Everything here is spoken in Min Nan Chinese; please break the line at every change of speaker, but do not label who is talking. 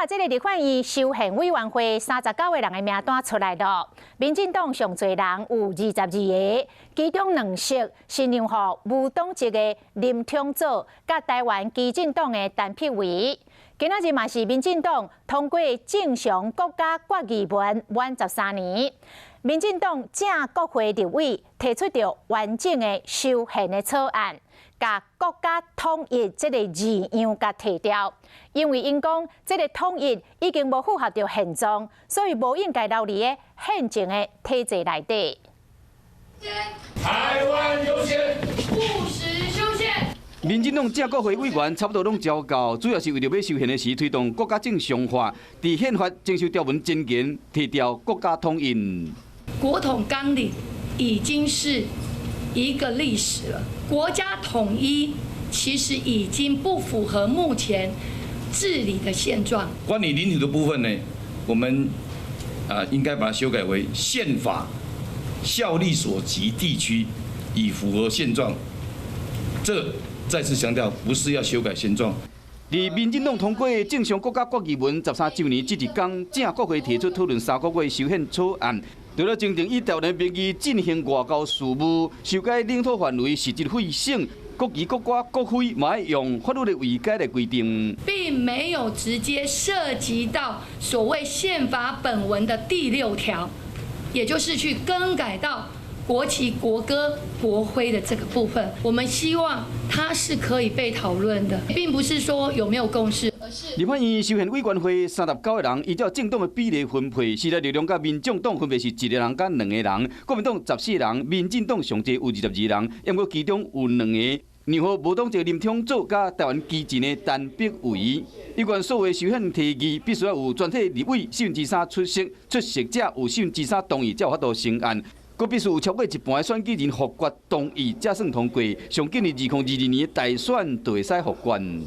啊，這个立法院修憲委員會39個人的名單出來了，民進黨上濟人有22個，其中兩席是讓予無黨籍的林昶佐佮台灣基進黨的陳柏惟。今仔日嘛是民進黨通過正常國家決議文滿13年，民進黨正國會立委提出著完整的修憲的草案，共國家統一這个字樣共提掉，因為𪜶講這个統一已經無符合著現狀，所以無應該留佇咧現行的體制內底。
台灣優先，
務實修憲。
民進黨正國會委員差不多攏招到，主要是為著欲修憲的時推動國家正常化，佇憲法增修條文前言提掉國家統一。
國統綱領已經是一個歷史了，國家統一其實已經不符合目前治理的現狀。
關於領土的部分呢，我們啊應該把它修改為憲法效力所及地區，以符合現狀。這再次強調，不是要修改現狀。
佇民進黨通過正常國家決議文13週年這一天，正國會提出討論3個月修憲草案，除了前定以台灣的名義進行外交事務，修改領土範圍實質廢省，國旗、國歌、國徽嘛愛用法律的位階來規定，
並沒有直接涉及到所謂憲法本文的第六條，也就是去更改到國旗、國歌、國徽的這個部分。我們希望它是可以被討論的，並不是說有沒有共識。
立法院修憲委員會39個人，依照政黨的比例分配，時代力量佮民眾黨分別是一個人佮兩個人，國民黨14人，民進黨上濟有22人，毋過其中有兩個讓予無黨籍林昶佐佮台灣基進的陳柏惟。有關所有修憲提議，必須要有全體立委四分之三出席，出席者有四分之三同意，才有法度成案。閣必須有超過一半的選舉人複決同意，才算通過。上緊佇2022年大選就會使複決。